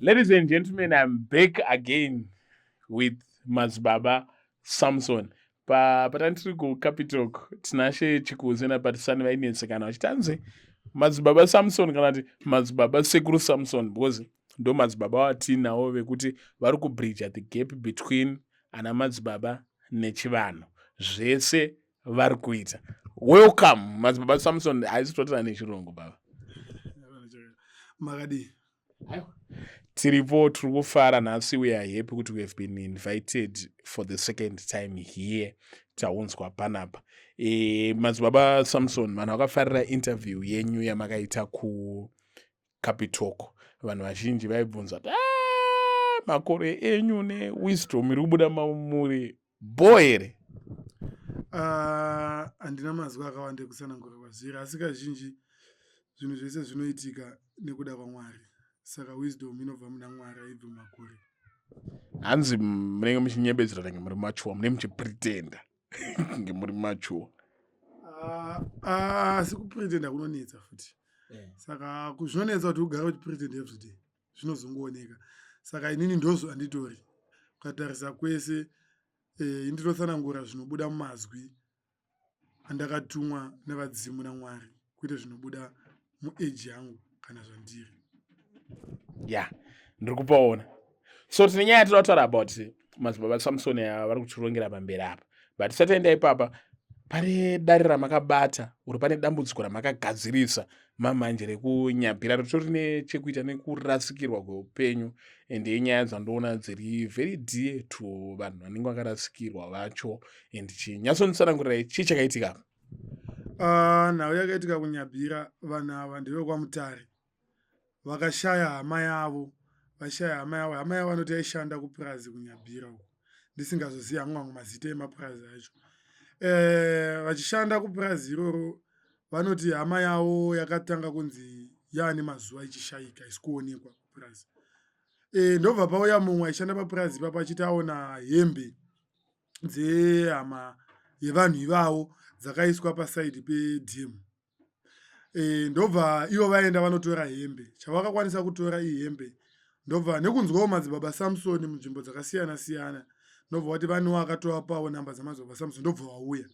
Ladies and gentlemen, I'm back again with Madzibaba Samson. Pa patandiri ku Capitalk Tinashe Chikuze na Patisani vainetsekana vachiti anzi Madzibaba Samson kana kuti Madzibaba Sekuru Samson because ndo madzibaba watinawo vekuti vari kubridge the gap between ana madzibaba nechivanhu zvese vari kuita. Welcome Madzibaba Samson, haisi kutotaura nechirungu baba. Makadii? Tiripo, tiri kufara nhasi. We are happy kuti we have been invited for the second time here, taunzwa panapa. Madzibaba Samson, vanhu vakafarira interview yenyu yamakaita kuCapitalk. Vanhu vazhinji vaibvunza kuti, "Ah, makore enyu newisdom iri kubuda mamuri bo here?" Ah, handina mazwi akawanda ekutsanangura kwazviri, asi kazhinji zvinhu zvese zvinoitika nekuda kwaMwari, saka wisdom inobva muna Mwari, haibvi mumakore. Hanzi munenge muchinyebedzera kunge muri mature, mune muchipretenda kunge muri mature. Ah, ah, asi kupretenda kunonetsa futi, saka zvinonetsa kuti ugare uchipretend everyday, zvinozongooneka. Saka inini ndozvo handitori ukatarisa kwese, indinotsanangura zvinobuda mumazwi andakatumwa nevadzimu naMwari, kwete zvinobuda muage yangu kana zvandiri. Ya, ndiri kupaona. So tine nyaya yatinoda kutaura about Madzibaba Samson ava vari kutirongera pamberi apa, but tisati taenda ipapa, pane dare ramakabata uri, pane dambudziko ramakagadzirisa mamanje rekuNyabhira ritori nechekuita nekurasikirwa kweupenyu, and inyaya dzandoona dziri very dear to vanhu vanenge vakarasikirwa vacho. And chinyatsonditsanangurirai, chii chakaitika apa? Nhau yakaitika kuNyabhira, vanhu ava ndevekwaMutare, vakashaya hama yavo. Vashaya hama yavo, hama yavo vanoti yaishanda kupurazi kuNyabhira uko, ndisingazozivi hangu mamwe mazita emapurazi acho. Vachishanda kupurazi iroro, vanoti hama yavo yakatanga kunzi yaane mazuva ichishayika, isi kuonekwa kupurazi. Ndobva pauya mumwe aishanda papurazi ipapo achiti aona hembe dzehama yevanhu ivavo dzakaiswa pasaidi pedhemu. Ndobva ivo vaenda vanotora hembe, chavakakwanisa kutora ihembe. Ndobva nekunzwawo Madzibaba Samsoni munzvimbo dzakasiyana siyana, ndobva vati vanewo akatovapawo namba dzaMadzibaba Samsoni. Ndobva vauya,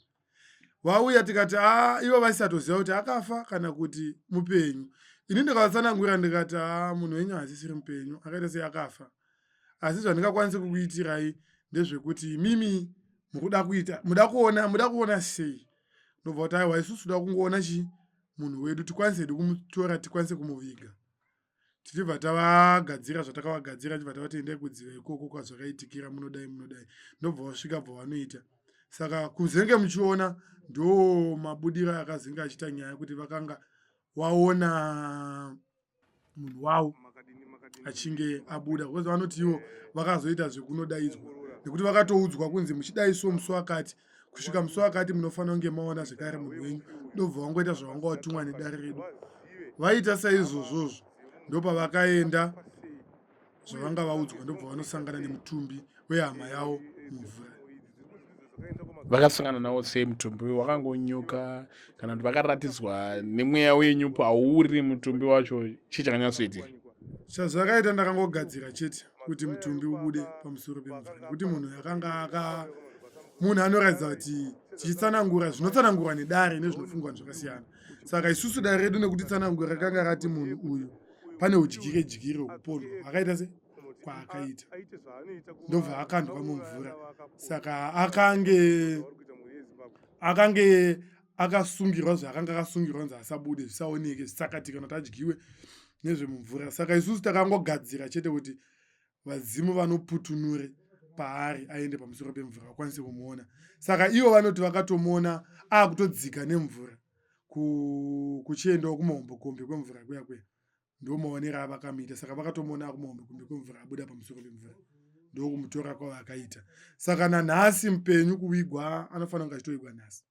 vauya tikati a, ivo vaisatoziva kuti akafa kana kuti mupenyu. Ini ndikavatsanangurira ndikati, "A, munhu wenyu haasisiri mupenyu, akaita sei, akafa. Asi zvandingakwanisi kukuitirai ndezvekuti imimi mukuda kuita, muda kuona, muda kuona sei?" Ndobva kuti, "Aiwa, isusu toda kungoona chi munhu wedu, tikwanise hedu kumutora, tikwanise kumuviga." Tichibva tavagadzira zvatakavagadzira, tichibva tavati, "Endai kudziva ikoko kwazvakaitikira, munodai, munodai." Ndobva vasvika, bva vanoita. Saka kuzenge muchiona ndo mabudiro akazenge achiita nyaya, kuti vakanga waona munhu wavo achinge abuda, because vanoti ivo vakazoita zvekunodaidzwa nekuti vakatoudzwa kunzi muchidai so musi wakati kusvika musi wakati munofanira kunge maona zvekare munhu wenyu. Ndobva vangoita zvavanga vatumwa nedare redu. Vaita saizvozvozvo, ndopavakaenda zvavanga vaudzwa, ndobva vanosangana nemutumbi wehama yavo mumvura. Vakasangana nawo sei mutumbi? Wakangonyuka kana kuti vakaratidzwa nemweya wenyu pauri mutumbi wacho? Chii chakanyatsoitika? Chazvakaita, ndakangogadzira chete kuti mutumbi ubude pamusoro pemvura, nekuti munhu akanga aka munhu anoratidza kuti tichitsanangura zvinotsanangurwa nedare nezvinofungwa zvakasiyana. Saka isusu dare redu nekutitsanangura rakanga rati munhu uyu pane udyire dyire hwekupondwa akaita se kwaakaita, ndobva akandwa mumvura. Saka akange akasungirwa zvaakanga akasungirwa kunzi asabude, zvisaoneke, zvisakatika kana kuti adyiwe nezvemumvura. Saka isusu takangogadzira chete kuti vadzimu vanoputunure paari aende pamusoro pemvura, vakwanise kumuona. Saka ivo vanoti vakatomuona akutodzika nemvura kuchiendawo kumahombekombe kwemvura kuya kuya, ndo maonero avakamuita. Saka vakatomuona akumahombekombe kwemvura, abuda pamusoro pemvura, ndokumutora kwavakaita. Saka nanhasi mupenyu, kuvigwa anofanira kunge achitovigwa nhasi.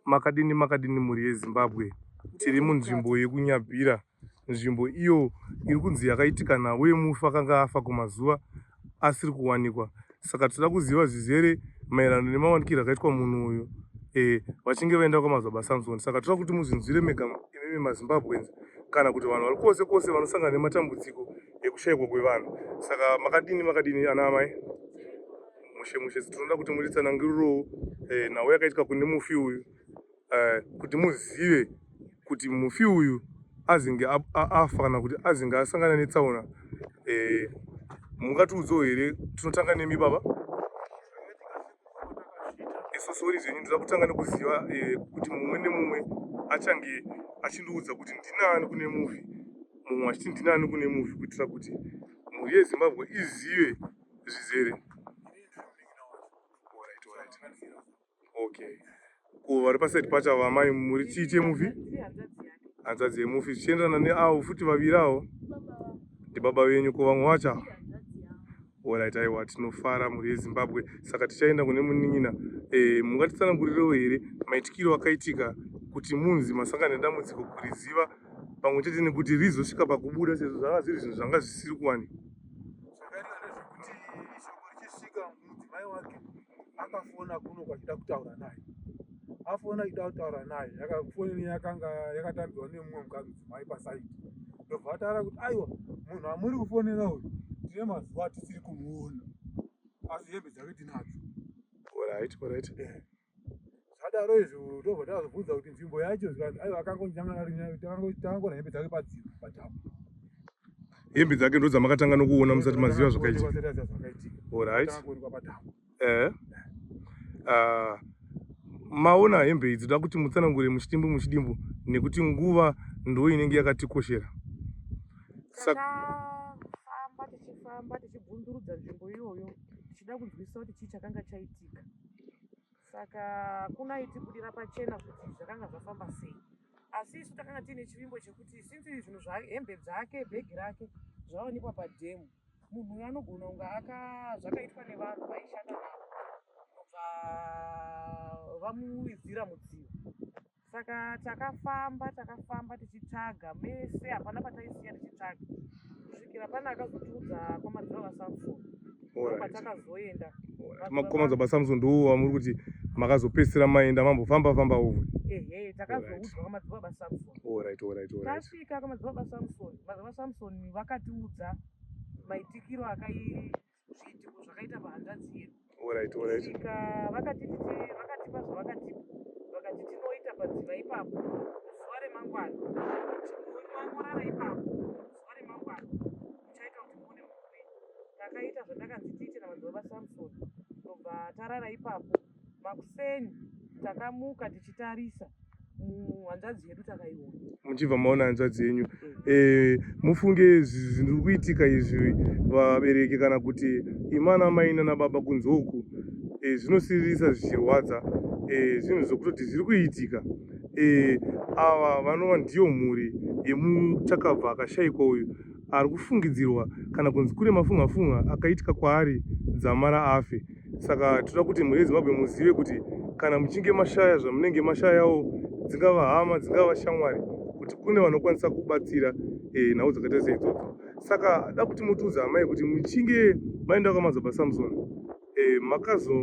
Makadini, makadini mhuri yeZimbabwe? Tiri munzvimbo yekuNyabhira, nzvimbo iyo iri kunzi yakaitika nhau yemufi akanga afa kumazuva asiri kuwanikwa. Saka tinoda kuziva zvizere maererano nemawanikiro akaitwa munhu uyu vachinge vaenda kwaMadzibaba Samson. Saka toda kuti muzvinzwire mega imimi maZimbabweans kana kuti vanhu vari kwose kwose vanosangana nematambudziko. ekushayikwa kwevanhu. Saka makadini makadini ana amai? Mushe mushe, tinoda kuti mutitsanangurirewo eh, nhau yakaitika kune mufi uyu eh, kuti muzive kuti mufi uyu azinge afa kana kuti azinge asangana netsaona eh, mungatiudzawo here? Tinotanga nemi baba. Isu sori zvenyu, ndoda kutanga nekuziva eh, kuti mumwe nemumwe achange achindiudza kuti ndinani kune mufi, mumwe achiti ndinani kune mufi, kuitira kuti mhuri yeZimbabwe izive zvizere. Alright, alright. Okay. Ko vari paside pacho ava amai muri chii chemufi? Hanzvadzi yemufi zvichienderana neavo futi vaviri avo ndibaba venyu ko vamwe vacho ava? Alright, aiwa tinofara mhuri yeZimbabwe. Saka tichaenda kune munin'ina. Eh, mungatitsanangurirewo here maitikiro akaitika kuti munzi masangana nedambudziko kuriziva pamwe chete nekuti rizosvika pakubuda sezvo zvanga zviri zvinhu zvanga zvisiri kuwanikwa? Zvakaitika ndezvekuti shoko richisvika mudzimai wake akafona kuno kwachida kutaura naye. Afona achida kutaura naye, foni yakanga yakatambirwa nemumwe mukadzi mudzimai pasaidi. Ndobva ataura kuti aiwa munhu amuri kufonera uyu tine mazuva atisiri kumuona asi hembe dzake tinadzo. Alright, alright. Eh. Zvadaro izvo tobva tazobvunza kuti nzvimbo yacho zvikanzi aiwa akangonyangatangangoona hembe dzake padziro padhamu. Hembe dzake ndo dzamakatanga nokuona musati maziva zvakaitika. Alright. Eh. Uh, maona hembe idzi, da kuti mutsanangure muchidimbu muchidimbu nekuti nguva ndo inenge yakatikoshera. Takafamba tichifamba tichibvunzurudza nzvimbo iyoyo tichida kunzwisisa kuti chii chakanga chaitika. Saka hakuna aitibudira pachena kuti zvakanga zvafamba sei. Asi isu takanga tiine chivimbo chekuti since zvinhu hembe dzake, bhegi rake zvawanikwa padhemu, munhu uyu anogona kunge zvakaitwa nevanhu vaishanda navo ndobva vamuwidzira mudziva. Saka takafamba takafamba tichitsvaga mese, hapana pataisiya tichitsvaga kusvikira pane akazotiudza kwamadzibaba Samson. Patakazoenda kwamadzibaba Samson ndo wamuri kuti makazopedzisira maenda mambofamba famba over. Ehe, takazoudzwa kwamadzibaba Samson. Alright, alright, alright. Tasvika kwamadzibaba Samson, madzibaba Samson vakatiudza maitikiro akai zviitiko zvakaita pahanzvadzi yedu. Alright, alright. Svika vakatipa zvavakatipa, vakati tinoita padziva ipapo zuva remangwana, morara ipapo zuva remangwana muchaita kuti muone munhu wenyu. Takaita zvatakanzi tiite namadzibaba Samson, ndobva tarara ipapo. Makuseni takamuka tichitarisa hanzvadzi yedu takaiona. Muchibva maona hanzvadzi yenyu e, mufunge zviri kuitika izvi vabereki kana kuti imana mai nana baba kunze uku e, zvinosiririsa zvichirwadza e, zvinhu zvokutoti zviri kuitika e, ava vanova ndiyo mhuri yemuchakabva akashaikwa uyu ari kufungidzirwa kana kunzi kune mafunga-funga akaitika kwaari dzamara afe. Saka toda kuti mhuri yeZimbabwe muzive kuti kana muchinge mashaya zvamunenge mashayawo, dzingava hama, dzingava shamwari, kuti kune vanokwanisa kubatsira e, nhau dzakaita seidzodzo. Saka da kuti mutiudze amai kuti muchinge maenda kwaMadzibaba Samson e, makazo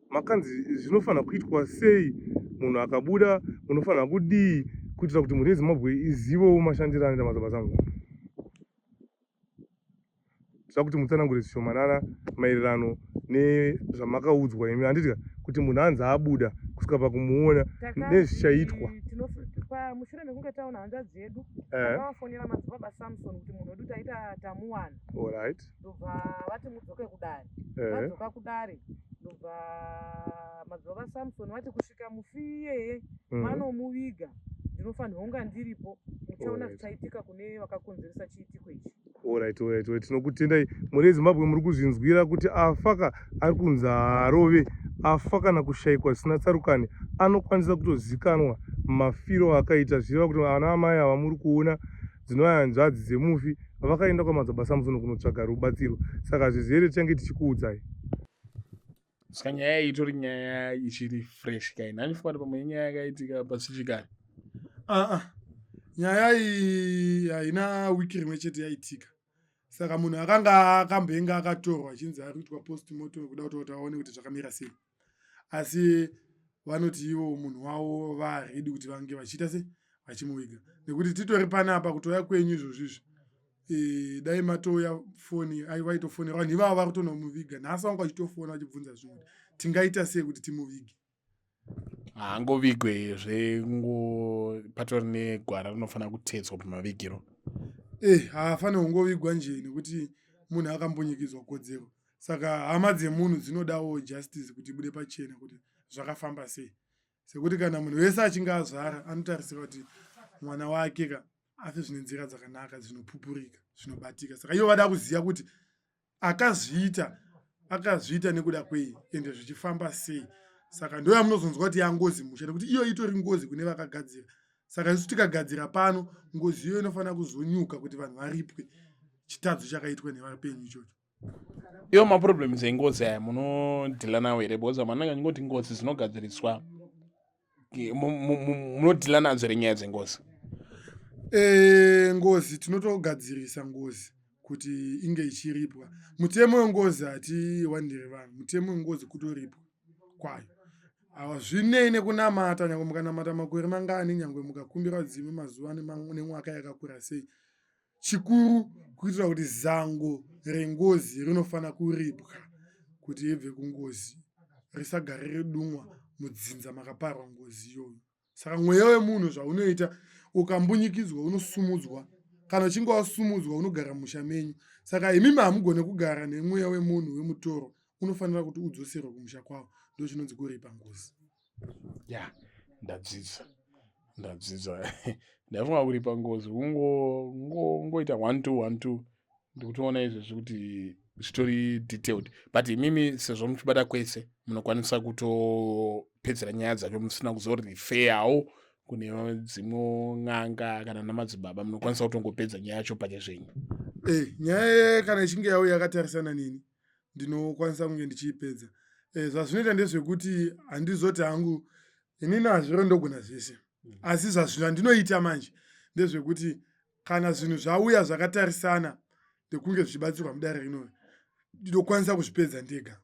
makanzi zvinofanira kuitwa sei, munhu akabuda munofanira kudii kuitira kuti mhuri yeZimbabwe izivewo mashandiro anoita Madzibaba Samson. Tinoda kuti mutsanangure zvishomanana maererano nezvamakaudzwa imi handiti kuti munhu anzi abuda kusvika pakumuona nezvichaitwa. Mushure mekunge taona hanzvadzi yedu eh. takavafonera madzibaba Samson kuti munhu wedu taita tamuwana. Alright. Ndobva vati mudzoke kudare. Eh. Tadzoka kudare ndobva madzibaba Samson vati kusvika mufi iyeye vanomuviga ndinofanirwa kunga ndiripo muchaona zvichaitika kune vakakonzeresa chiitiko ichi. Alright, alright, alright. Tinokutendai mhuri yeZimbabwe muri kuzvinzwira kuti afaka ari kunzi haarove afa kana kushaikwa zvisina tsarukani anokwanisa kutozikanwa mafiro akaita zvichireva kuti ana amai ava muri kuona dzinova hanzvadzi dzemufi vakaenda kwamadzibaba Samson kunotsvaga rubatsiro saka zvizere tichange tichikuudzai. Saka nyaya iyi itori nyaya ichiri fresh kai nanifunga kuti pamwe inyaya yakaitika pasichikare. Aa, nyaya iyi haina wiki rimwe chete yaitika. Saka munhu akanga akamboenga akatorwa achinzi ari kuitwa postmortem kuda kuti aone kuti zvakamira sei. Asi vanoti ivo munhu wavo varedi kuti vange vachiita se vachimuviga nekuti titori panapa kutouya kwenyu izvozvo izvi. E, dai matouya foni vaitofonera vanhu ivava vari kutonomuviga nhasi vanga vachitofona vachibvunza zvinhu kuti tingaita sei kuti timuvige. Haangovigwe zvengo patori negwara rinofanira kuteedzwa pamavigiro. E, haafaniri kungovigwa nje nekuti munhu akambunyikidzwa kodzero saka hama dzemunhu dzinodawo justice kuti ibude pachena kuti zvakafamba sei sekuti kana munhu wese achinge azvara anotarisira kuti mwana wake ka afe zvine nzira dzakanaka dzinopupurika zvinobatika saka ivo vada kuziva kuti akazviita akazviita nekuda kwei ende zvichifamba sei saka ndo yamunozonzwa kuti yangozi musha nekuti iyo itori ngozi kune vakagadzira saka isu tikagadzira pano ngozi iyo inofanira kuzonyuka kuti vanhu varipwe chitadzo chakaitwa nevapenyu ichocho. Iwo maproblems engozi aya munodhila nawo here because vamwe vanenge vachingoti ngozi dzinogadziriswa munodhila nadzo here nyaya dzengozi? E, ngozi tinotogadzirisa ngozi kuti inge ichiripwa. Mutemo wengozi hatiwandiri vanhu, mutemo wengozi kutoripwa kwayo. Hazvinei nekunamata, nyangwe mukanamata makore mangani, nyangwe mukakumbira dzimu mazuva nemwaka yakakura sei, Chikuru kuitira kuti zango rengozi rinofanira kuripwa kuti ibve kungozi risagare redumwa mudzinza makaparwa ngozi iyoyo. Saka mweya wemunhu zvaunoita ukambunyikidzwa unosumudzwa, kana uchinge wasumudzwa unogara mumusha menyu. Saka imimi hamugone kugara nemweya wemunhu wemutorwa, unofanira kuti udzoserwe kumusha kwawo. Ndochinonzi kuripa ngozi. Ya, ndadzidza ndadzidza ndaifunga kuripa ngozi kungoita 1 2 1 2 ndikutoona izvezvi kuti zvitori detailed but imimi sezvo muchibata kwese munokwanisa kutopedzera nyaya dzacho musina kuzorifeyawo kune dzimwe n'anga kana namadzibaba munokwanisa kutongopedza nyaya yacho pake zvenyu. E, nyaya kana ichinge yauya yakatarisana neni ndinokwanisa kunge ndichiipedza. E, zvazvinoita ndezvekuti handizoti hangu inini hazviro ndogona zvese asi zvandinoita manje ndezvekuti kana zvinhu zvauya zvakatarisana ndekunge zvichibatsirwa mudare rinori ndinokwanisa kuzvipedza ndega.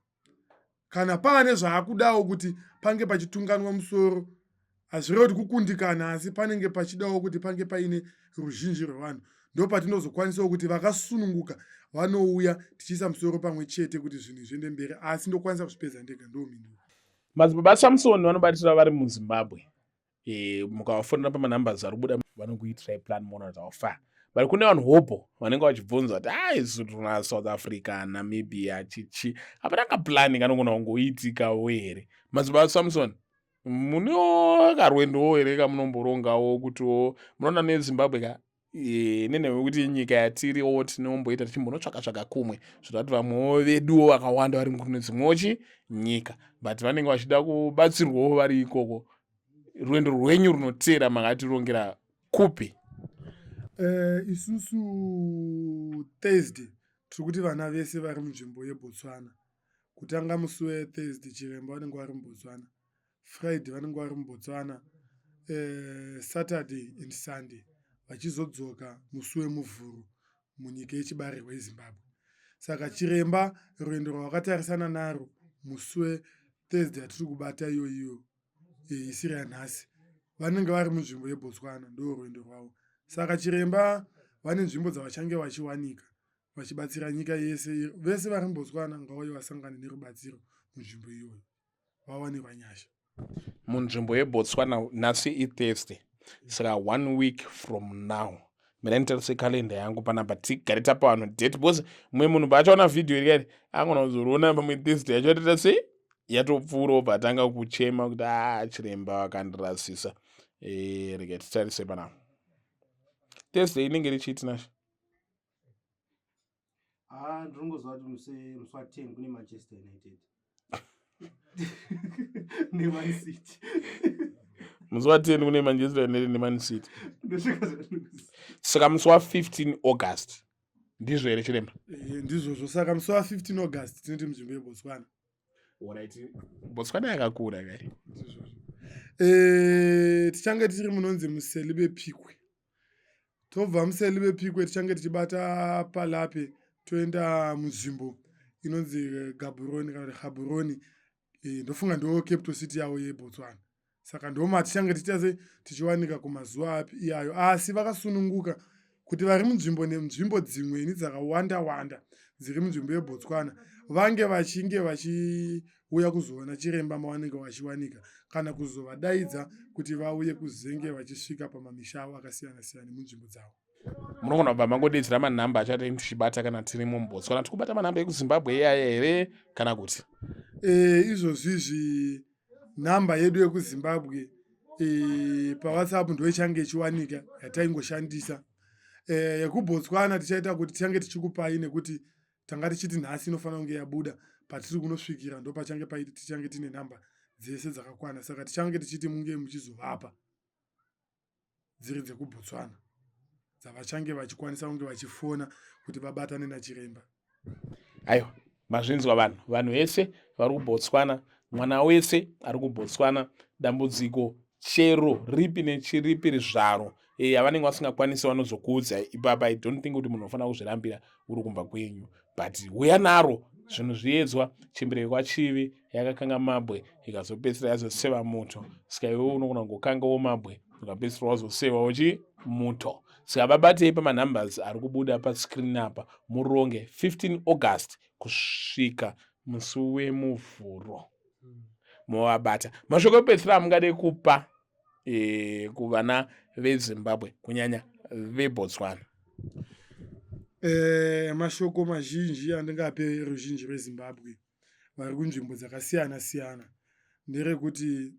Kana paane zvaakudawo kuti pange pachitunganwa musoro hazvirevi kuti kukundikana asi panenge pachidawo kuti pange paine ruzhinji rwevanhu ndopatinozokwanisawo kuti vakasununguka vanouya tichiisa musoro pamwe chete kuti zvinhu zviende mberi asi ndokwanisa kuzvipedza ndega ndomhinduro. Madzibaba Samson vanobatira vari muZimbabwe. E, mukavafonera pamanumbers ari kubuda vanokuitirai plan moona kuti how far. But kune vanhu hobho vanenge vachibvunza kuti ah, isu tuna South Africa, Namibia, chichi hapana kaplani kanogona kungoitikawo here? Madzibaba Samson, munewo karwendowo here kamunomborongawo kutiwo munoona neZimbabwe ka e, nenhau yekuti nyika yatiriwo tinomboita tichimbonotsvaka tsvaka kumwe zvoda kuti vamwewo veduwo vakawanda vari kune dzimwewo chi nyika but vanenge vachida kubatsirwawo vari ikoko. Rwendo rwenyu runoteera makatirongera kupi? Uh, isusu Thursday tiri kuti vana vese vari munzvimbo yeBotswana kutanga musi weThursday chiremba vanenge vari muBotswana, Friday vanenge vari muBotswana, Saturday and Sunday vachizodzoka musi weMuvhuro munyika yechibarirwa yeZimbabwe. Saka chiremba rwendo rwavakatarisana naro musi weThursday yatiri kubata iyoyiyo isiri yanhasi vanenge vari munzvimbo yeBotswana ndo rwendo rwavo. Saka chiremba vane nzvimbo dzavachange vachiwanika vachibatsira nyika yese, vese vari muBotswana ngavauye vasangane nerubatsiro munzvimbo iyoyo vawanirwa nyasha. Munzvimbo yeBotswana nhasi iThursday, saka 1 week from now mina nditarise kalenda yangu panapa tigare tapa vanhu date because mumwe munhu paachaona vhidhiyo iri kari angona kuzoriona pamwe Thursday yacho yatoita sei yatopfuura obva atanga kuchema kuti a chiremba vakandirasisa. E, rega titarise panapa Thursday inenge richiiti nashe. Ah, ndinongoziva kuti musi wa 10 kune Manchester United neMan City. Musi wa 10 kune Manchester United neMan City. Saka musi wa 15 August ndizvo here chiremba? E, ndizvozvo. Saka musi wa 15 August tinoti munzvimbo yeBotswana. Alright. Botswana yakakura kai. Ndizvozvo. E, tichange tiri munonzi muSelibe Phikwe. Tobva muSelibe Phikwe tichange tichibata Palape toenda munzvimbo inonzi Gaborone kana kuti Gaborone. E, ndofunga ndo capital city yavo yeBotswana. Saka ndoma tichange tichiita se tichiwanika kumazuva api iyayo, asi vakasununguka kuti vari munzvimbo nenzvimbo dzimweni dzakawanda wanda dziri munzvimbo yeBotswana vange vachinge vachiuya kuzoona chiremba mavanenge vachiwanika kana kuzovadaidza kuti vauye kuzenge vachisvika pamamisha avo akasiyana siyana nemunzvimbo dzavo. Munogona kubva mangodedzera manhamba acho tichibata kana tiri muBotswana. Tiri kubata manhamba ekuZimbabwe iyaya here kana kuti? Izvozvi izvi nhamba yedu yekuZimbabwe paWhatsApp ndo ichange ichiwanika yataingoshandisa. YekuBotswana tichaita kuti tichange tichikupai nekuti tanga tichiti nhasi inofanira kunge yabuda patiri kunosvikira ndo pachange paiti tichange tine nhamba dzese dzakakwana, saka tichange tichiti munge muchizovapa dziri dzekuBotswana dzavachange vachikwanisa kunge vachifona kuti vabatane nachiremba. Aiwa, mazvinzwa vanhu, vanhu vese vari kuBotswana, mwana wese ari kuBotswana, dambudziko chero ripi nechiripi zvaro yavanenge vasingakwanisi vanozokuudza ipapa. I don't think kuti munhu unofanira kuzvirambira uri kumba kwenyu, but uya naro zvinhu zviedzwa. Chembere kwaChivi yakakanga mabwe ikazopedzisira yazoseva muto, saka iwe unogona kungokangawo mabwe ukapedzisira wazosevawo chi muto. Saka vabatei pamanumbers ari kubuda pascreen apa, muronge 15 August kusvika musi weMuvhuro movabata. Mashoko ekupedzisira amungade kupa kuvana veZimbabwe, kunyanya veBotswana? Mashoko mazhinji andingape ruzhinji rweZimbabwe vari kunzvimbo dzakasiyana siyana nderekuti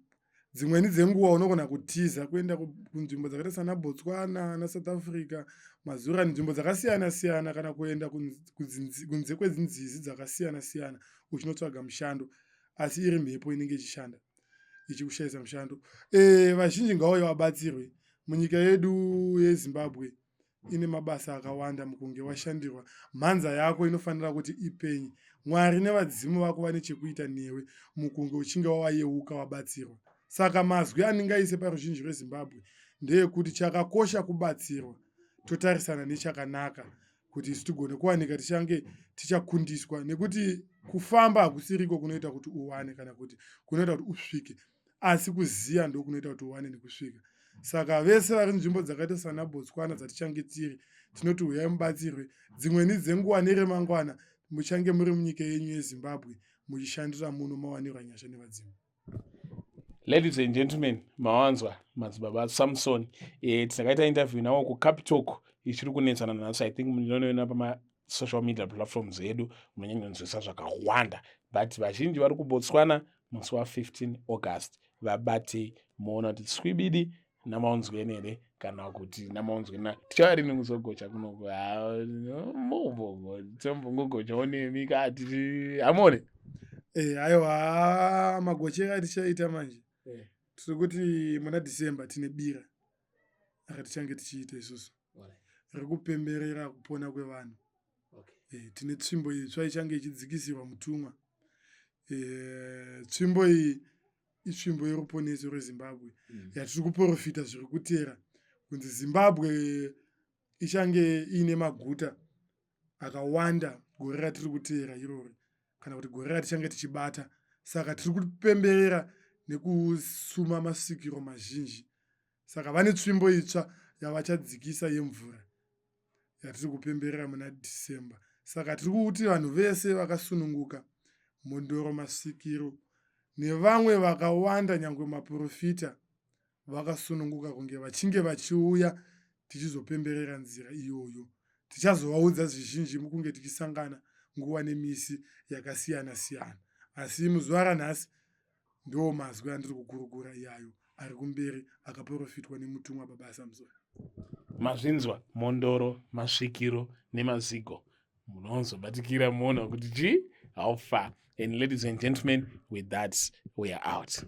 dzimweni dzenguva unogona kutiza kuenda kunzvimbo dzakaita sana Botswana naSouth Africa, mazura, nzvimbo dzakasiyana siyana, kana kuenda kunze kwenzizi dzakasiyana siyana uchinotsvaga mushando, asi iri mhepo inenge ichishanda ichikushayisa mushando. Vazhinji ngauye vabatsirwe. Munyika yedu yeZimbabwe ine mabasa akawanda. Mukunge washandirwa, mhanza yako inofanira kuti ipenye. Mwari nevadzimu vako vane chekuita newe mukunge uchinge wawayeuka wabatsirwa. Saka mazwi andingaise paruzhinji rweZimbabwe ndeyekuti chakakosha kubatsirwa, totarisana nechakanaka kuti isu tigone kuwanika tichange tichakundiswa, nekuti kufamba hakusiriko kunoita kuti uwane kana kuti kunoita kuti usvike, asi kuziya ndo kunoita kuti uwane nekusvika. Saka vese vari nzvimbo dzakaita sana Botswana dzatichange tiri, tinoti huyai mubatsirwe. Dzimweni dzenguva neremangwana muchange muri munyika yenyu yeZimbabwe muchishandira muno mawanirwa nyasha nevadzimu. Ladies and gentlemen, mawanzwa Madzibaba Samson. Takaita interview nawo kuCapitalk ichiri kunetsana nhasi. I think munonoona pamasocial media platforms edu munonyanyonzwisa zvakawanda, but vazhinji vari kuBotswana, musi wa15 August vabatei muona kuti tswibidi namaunzweni here kana kuti namaunzweni. Tichauya rini kuzogocha kunoko? Tombongogochawo nemi kati hamone. Aiwa, magochero atichaita manje, tiri kuti muna December tine bira ratichange tichiita isusu rekupemberera kupona kwevanhu. Tine tsvimbo itsva ichange ichidzikisirwa mutumwa. Tsvimbo iyi itsvimbo yeruponeso rweZimbabwe yatiri kuprofita zviri kutera kunzi Zimbabwe ichange iine maguta akawanda gore ratiri kuteera irori, kana kuti gore ratichange tichibata. Saka tiri kupemberera nekusuma masvikiro mazhinji. Saka vane tsvimbo itsva yavachadzikisa yemvura yatiri kupemberera muna December. Saka tiri kuti vanhu vese vakasununguka, mhondoro, masvikiro nevamwe vakawanda, nyangwe maprofita, vakasununguka kunge vachinge vachiuya tichizopemberera nzira iyoyo. Tichazovaudza zvizhinji mukunge tichisangana nguva nemisi yakasiyana siyana, asi muzuva ranhasi ndo mazwi andiri kukurukura iyayo ari kumberi akaprofitwa nemutumwa Baba Samson. Mazvinzwa, mhondoro, masvikiro nemazigo, munozobatikira muona kuti chi how far. And ladies and gentlemen, with that we are out.